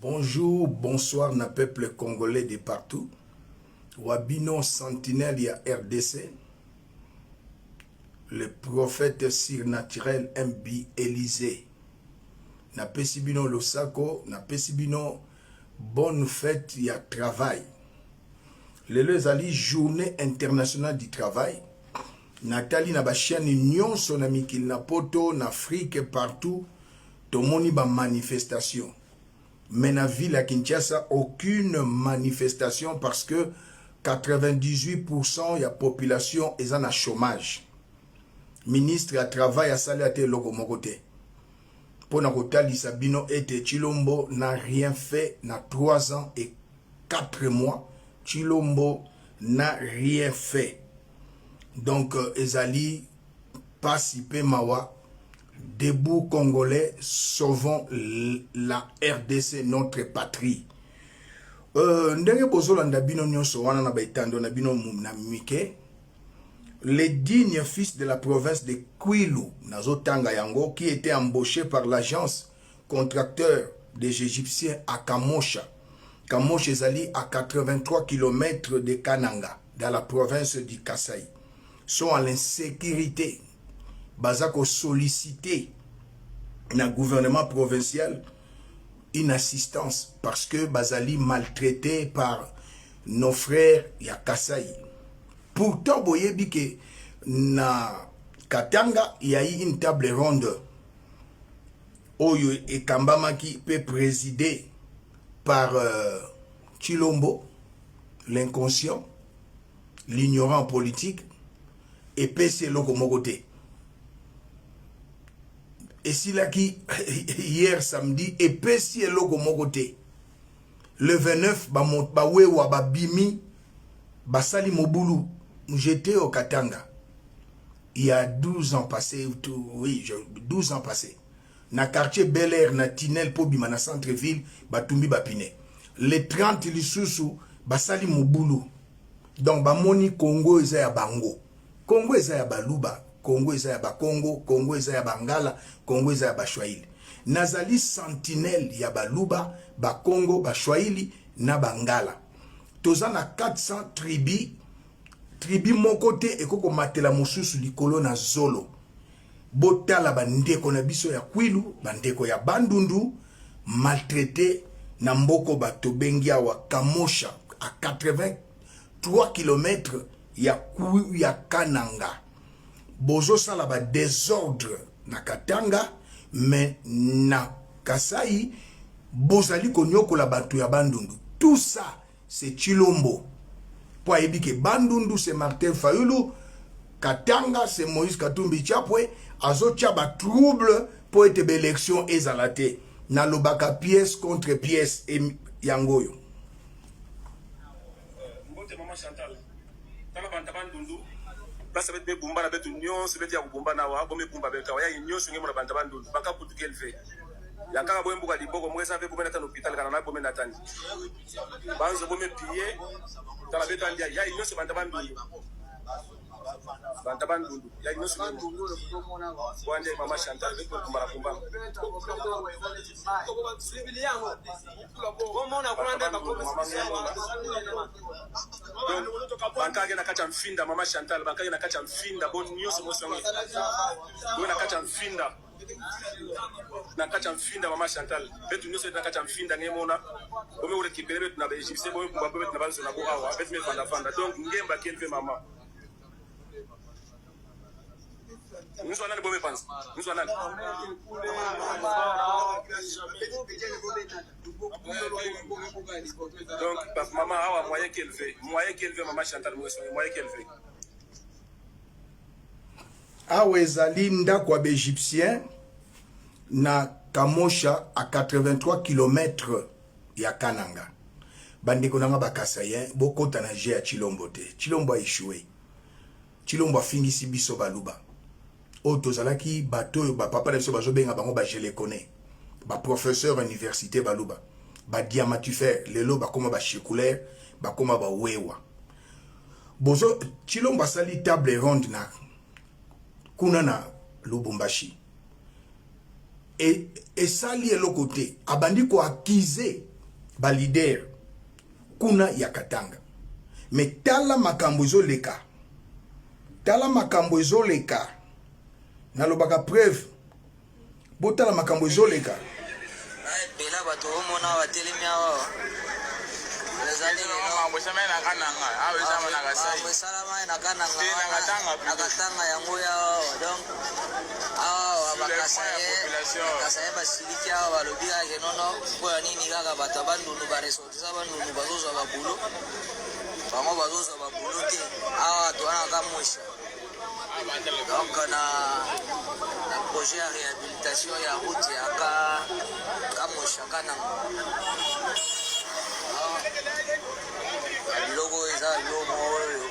Bonjour, bonsoir na peuple congolais de partout. Wabino sentinelle ya RDC. Le prophète surnaturel MB Élysée. Napesi bino losako, napesi bino bonne fête ya travail. Lelo ezali journée internationale du travail. Natali na ba chaîne nyonso na mikili na poto, na Afrique partout tomoni ba manifestation. Mais na ville ya Kinshasa aucune manifestation parce que 98% ya population eza na chômage. Ministre ya travail asali ata eloko moko te. Pona kotalisa bino ete Tshilombo n'a rien fait na 3 ans et 4 mois. Tshilombo n'a rien fait. Donc ezali pasi pe mawa. Debout Congolais, sauvons la RDC, notre patrie. Ndenge bozolanda bino nyonso wana na baetando na bino na mike, les dignes fils de la province de Kwilu, nazotanga yango, qui était embauché par l'agence contracteur des Égyptiens à Kamosha. Kamosha ezali à 83 km de Kananga, dans la province du Kasaï. Sont à l'insécurité. Baza ko solliciter na gouvernement provincial une assistance parce que bazali maltraité par nos frères ya Kasaï. Pourtant boyebi ke na Katanga il y a eu une table ronde oyo ekambamaki pe présidé par Tshilombo, l'inconscient, l'ignorant politique, epesi eloko moko te. Esilaki hier samedi, epesi eloko moko te. Le 29, bawewa babimi, basali mobulu. J'étais au Katanga il y a 12 ans passés, oui, 12 ans passés. Na quartier Bel Air, na tunnel po bima na centre-ville, batumbi bapine. Le 30 lisusu basali mobulu. Donc bamoni Congo eza ya bango. Congo eza ya Baluba, Congo eza ya Bakongo, Congo eza ya Bangala, Congo eza ya Bashwahili. Nazali sentinelle ya Baluba, Bakongo, Bashwahili na Bangala. Toza na 400 tribus, tribu moko te ekoko matela mosusu likolo na zolo. Botala bandeko na biso ya Kwilu, bandeko ya Bandundu, maltraité na mboko bato bengi awa Kamosha à 83 kilomètres ya Kwilu ya Kananga. Bozosala ba désordre na Katanga, mais na Kasai bozali konyokola bato ya Bandundu. Tout ça c'est Tshilombo. Po ayebi ke Bandundu c'est Martin Fayulu, Katanga c'est Moïse Katumbi Chapwe, azotia ba trouble po ete ba élection ezala te. Nalobaka pièce contre pièce et yangoyo. Mbote maman Chantal. Tala banta Bandundu. Place bete bumba na betu nyonso bete ya kubumba na wa bomi bumba bete wa ya nyonso ngemo na banta Bandundu. Baka kutu kelve. Ya kaka boye mbuka liboko mwesa pe bomena tano hôpital kana na bomena tani. Banzo bome piller tala betu andia ya nyonso banta Bandundu. Banta Bandundu ya nyonso ngemo. Bwande mama Chantal betu kumba na kumba. Bankake na kati ya mfinda mama Chantal, bankake na kati ya mfinda bo nyonso mosongi bo na kati ya mfinda na kati ya mfinda mama Chantal, betu nyonso na kati ya mfinda ngemona bomi korekipere betu na baegyptien bomi kumba betu na banzona bo awa betu mefanda fanda donc ngemba kelve mama Nzwa nani bome panza? Nzwa nani? Donc, maman awa moyen qu'elle veut. Moyen qu'elle veut, maman Chantal Mouesson, moyen qu'elle veut. Awa ezali ndako ya baegyptien na Kamosha à 83 km ya Kananga. Bandeko nanga bakasayen bokota na jeu ya Tshilombo te. Tshilombo a échoué. Tshilombo afingisi biso baluba oyo tozalaki bato oyo ba papa na biso bazobenga bango ba jelekone, ba professeur université baluba, ba diamatifere, lelo bakoma ba chekulaire, bakoma ba wewa. Bozo Tshilombo asali table ronde na kuna na Lubumbashi e esali eloko te, abandi ko accuser. Ba leader kuna ya Katanga. Mais tala makambo ezoleka. Tala makambo ezoleka. Nalobaka preuve. Botala makambo ezoleka. Ebela bato omona batelemi awa esalama na Kananga, na Katanga yango ya awa. Donc awa bakasaye basiliki awa, balobi kaka nono, mpo ya nini kaka bato ya Bandundu, baressortissants Bandundu bazozwa baboulot, bango bazozwa baboulot te awa towana Kamwesha. Donc na projet ya réhabilitation ya route ya ka Kamwesha Kananga, biloko oyo eza biloko oyo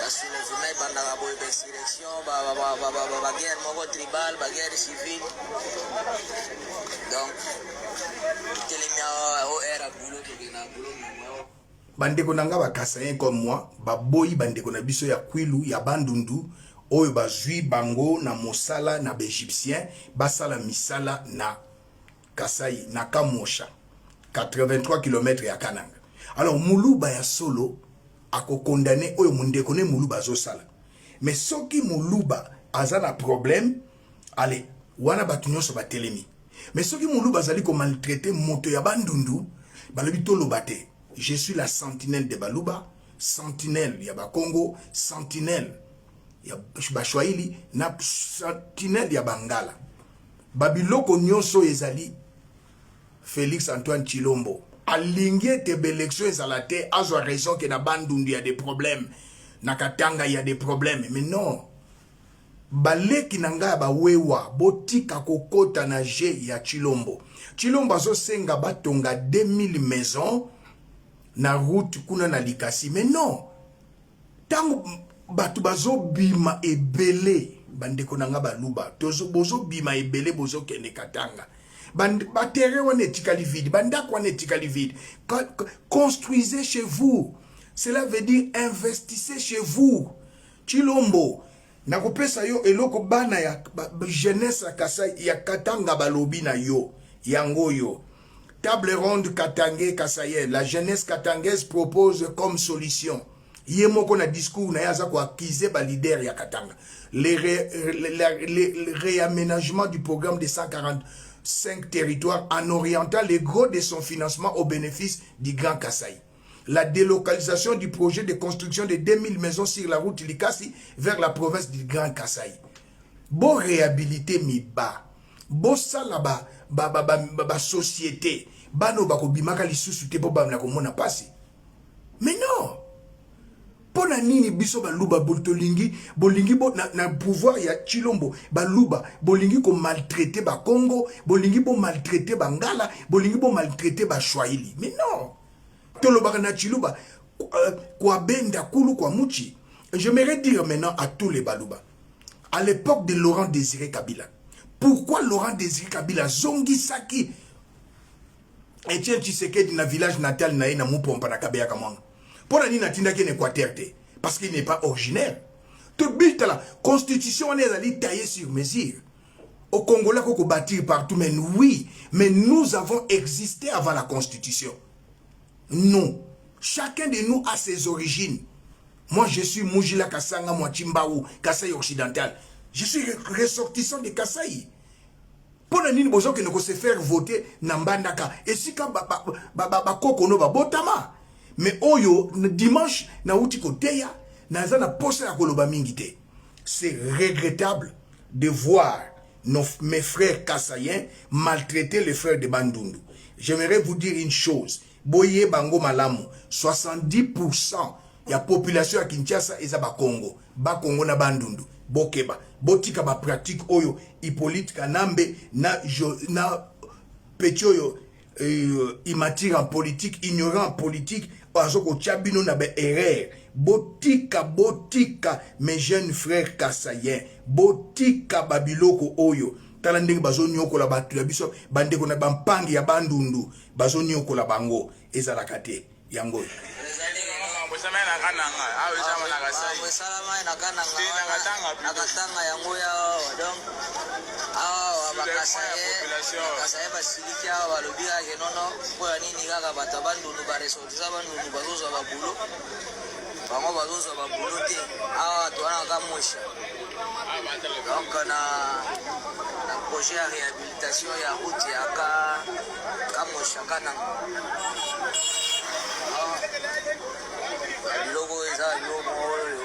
basoulèvement ebandaka boye, bainsurrection, baguerre moko tribal, baguerre civile. Donc telemi awa o aire ya boulot, tokende na boulot nango. Bandeko na nga bakasayen comme moi baboyi bandeko na biso ya Kwilu, ya Bandundu, oyo bazwi bango na mosala na baégyptien, basala misala na Kasai, na Kamosha, 83 km ya Kananga. Alors moluba ya solo akocondamner oyo mondeko ne moluba azosala, mais soki moluba aza na problème, ale wana bato nyonso batelemi. Mais soki moluba azali komaltraiter moto ya Bandundu, balobi toloba te. Je suis la sentinelle de Baluba, sentinelle ya Bakongo, sentinelle ya Bashwahili na sentinelle ya Bangala. Babiloko nyonso oyo ezali, Félix Antoine Tshilombo alingi ete baélection ezala te, azwa raison ke na Bandundu ya des problèmes, na Katanga ya des problèmes. Mais non, baleki na ngai ya bawewa, botika kokota na jeu ya Tshilombo. Tshilombo azosenga batonga 2000 maison na route kuna na Likasi. Mais non, ntango bato bazobima ebele, bandeko na nga baluba, bozobima ebele, bozokende Katanga, baterrain wana etikali vide, bandako wana etikali vide. Construisez chez vous, cela veut dire investissez chez vous. Tshilombo, nakopesa yo eloko. Bana ya jeunesse ya Kasai, ya Katanga, balobi na yo yango oyo: table ronde katangais kasaïen, la jeunesse katangaise propose comme solution. Ye moko na discours na ye aza koaccuser baleader ya Katanga: le réaménagement du programme de 145 territoires en orientant les gros de son financement au bénéfice du Grand Kasaï, la délocalisation du projet de construction de 2000 maisons sur la route Likasi vers la province du Grand Kasaï. Bo réhabiliter Miba, bosala ba ba ba ba, ba, ba société, bano bakobimaka lisusu te mpo bamela komona pasi. Mais non, mpo na nini biso baluba tolingi, bolingi bo, na pouvoir ya Tshilombo, baluba bolingi komaltraiter Bakongo, bolingi bomaltraiter Bangala, bolingi bomaltraiter Bashwahili? Mais non, tolobaka na Tshiluba kwabenda kulu kwa muchi. J'aimerais dire maintenant à tous les Baluba, à l'époque de Laurent Désiré Kabila, pourquoi Laurent Désiré Kabila zongisaki Etienne Tshisekedi na village natal na ye na Mupompa, na Kabeyaka Mwanga? Mpo na nini atindaki na Équateur te? Parce qu'il n'est pas originaire. Tobitala constitution wana ezali taillé sur mesure au Congolais koko bâtir partout. Mais oui, mais nous avons existé avant la constitution. Nous, chacun de nous a ses origines. Moi, je suis Mujila Kasanga Mwachimbau, Kasaï occidental. Je suis ressortissant de Kasaï. Mpo na nini bozokende kose faire voter na Mbandaka, esika bakoko no babotama? Mais oyo dimanche nauti koteya, naza na posa ya koloba mingi te. C'est regrettable de voir mes frères kasaïens maltraiter les frères de Bandundu. J'aimerais vous dire une chose, boyeba bango malamu: 70% ya population ya Kinshasa eza Bakongo, Bakongo na Bandundu. Bokeba, botika bapratique oyo Hippolyte Kanambe na petit oyo immature en politique, ignorant en politique, azo kotia bino na baerreur. Botika, botika, mes jeunes frères kasaïens, botika babiloko oyo. Tala ndenge bazoniokola bato ya biso, bandeko na bampangi ya Bandundu, bazoniokola bango, ezalaka te. Yango oyo. Esalama na Kananga, na Katanga yango ya awa. Donc awa Bakasaye basiliki awa, balobi kaka ke nono, mpo ya nini kaka bato ya Bandundu, baressortissant Bandundu bazozwa babulo, bango bazozwa babulo te. Awa towana Kamwesha, donc na projet ya réhabilitation ya route ya ka Kamwesha Kananga. Biloko oyo eza biloko moko oyo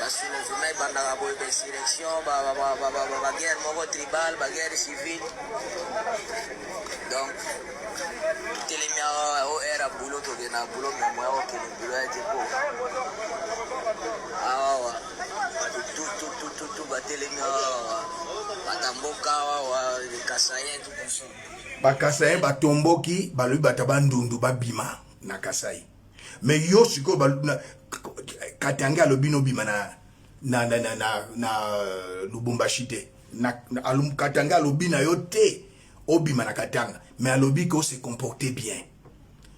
basoulèvement ebandaka boye, bainsurrection, baguerre moko tribal, baguerre civile. Donc totelemi awa o heure ya boulot, tokende na boulot, mais moya kokende boulot ya te, po awawa bato tututututu batelemi awawa, batamboka awawa, Kasaïen tout consort. Bakasaïen batomboki, balobi bato Bandundu babima na Kasai. Mais yo sikoyo, Katange alobi nobima na Lubumbashi te. Katange alobi na yo te obima na Katanga, mais alobi ke ose comporter bien.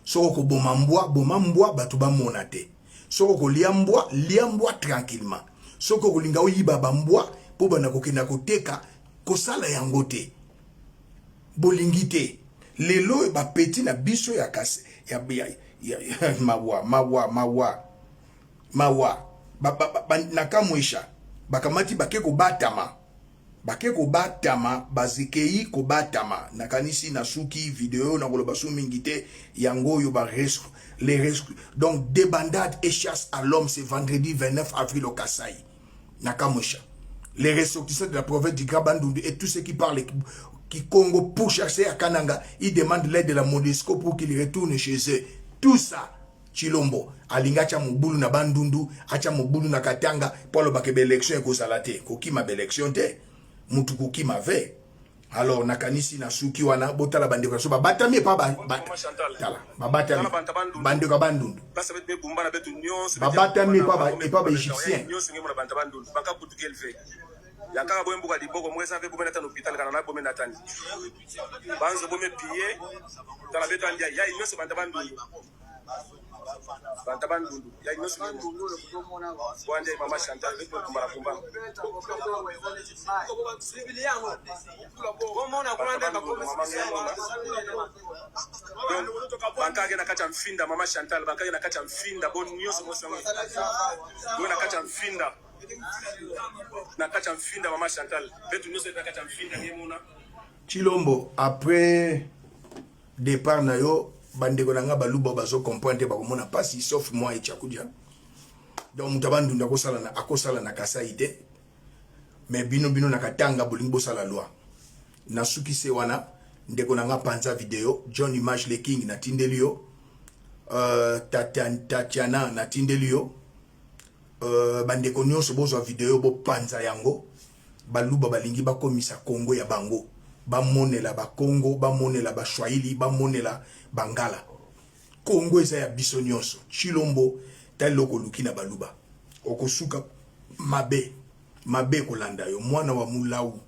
Soki okoboma mbwa, boma mbwa bato bamona te. Soki okolia mbwa, lia mbwa tranquillement. Soki okolinga oyiba bambwa mpo banda kokenda koteka, kosala yango te. Bolingi te. Lelo oyo bapeti na biso ya kase ya mawa, mawa, mawa, mawa ba, ba, ba, na Kamwesha bakamati, bake kobatama, bake kobatama, bazekei kobatama. Nakanisi nasuki video, nakoloba su mingi te. Yango oyo ba les donc débandade et chasse à l'homme, c'est vendredi 29 avril au Kasaï, na Kamwesha. Les ressortissants de la province du Grand Bandundu et tous ceux qui parlent Kikongo pour chasser à Kananga, ils demandent l'aide de la MONUSCO pour qu'ils retournent chez eux. Tout ça, Chilombo alinga atya mobulu na Bandundu, atya mobulu na Katanga, mpo alobaka baélection ekozala te. Kokima baélection te, mutu kokima ve. Alors nakanisi na suki wana. Botala bandeko na so babatami epa tala, babatami, bandeko ya Bandundu babatami epa baégyptien. Yakaka boye mbuka liboko moko eza mpe bomena ta na hôpital kana na bomena tani banzo bome pille tala beto andia yai nyonso banta Bandundu, banta Bandundu yai nyonso bwanja mama Chantal beto kumbala kumba. Donc bankake na kati ya mfinda, mama Chantal, bankake na kati ya mfinda bo nyonso mosongi boye na kati ya mfinda, na kati ya mfinda, mama Chantal, betu nyonso na kati ya mfinda ngemona. Chilombo, après départ na yo, bandeko na nga baluba bazocomprendre te, bakomona mpasi, sauf moi echakudia. Donc moto abandundu akosala na Kasai te, mais bino, bino na Katanga bolingi bosala loi. Nasuki se wana. Ndeko na nga, panza video. John Image le King, natindeli yo. Tatiana, natindeli yo. Bandeko nyonso bozwa video, bopanza yango. Baluba balingi bakomisa Kongo ya bango, bamonela Bakongo, bamonela Baswahili, bamonela Bangala. Kongo eza ya biso nyonso. Chilombo, ta eloko oluki na Baluba, okosuka mabe, mabe kolanda yo, mwana wa Mulau,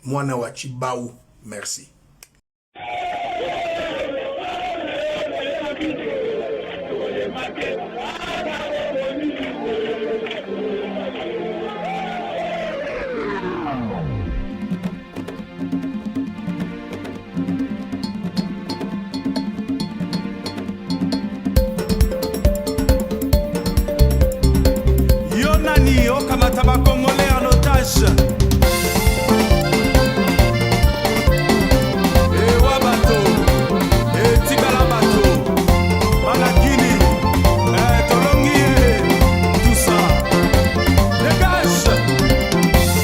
mwana wa Chibau. Merci. Yo nani okamata bacongolais en otage?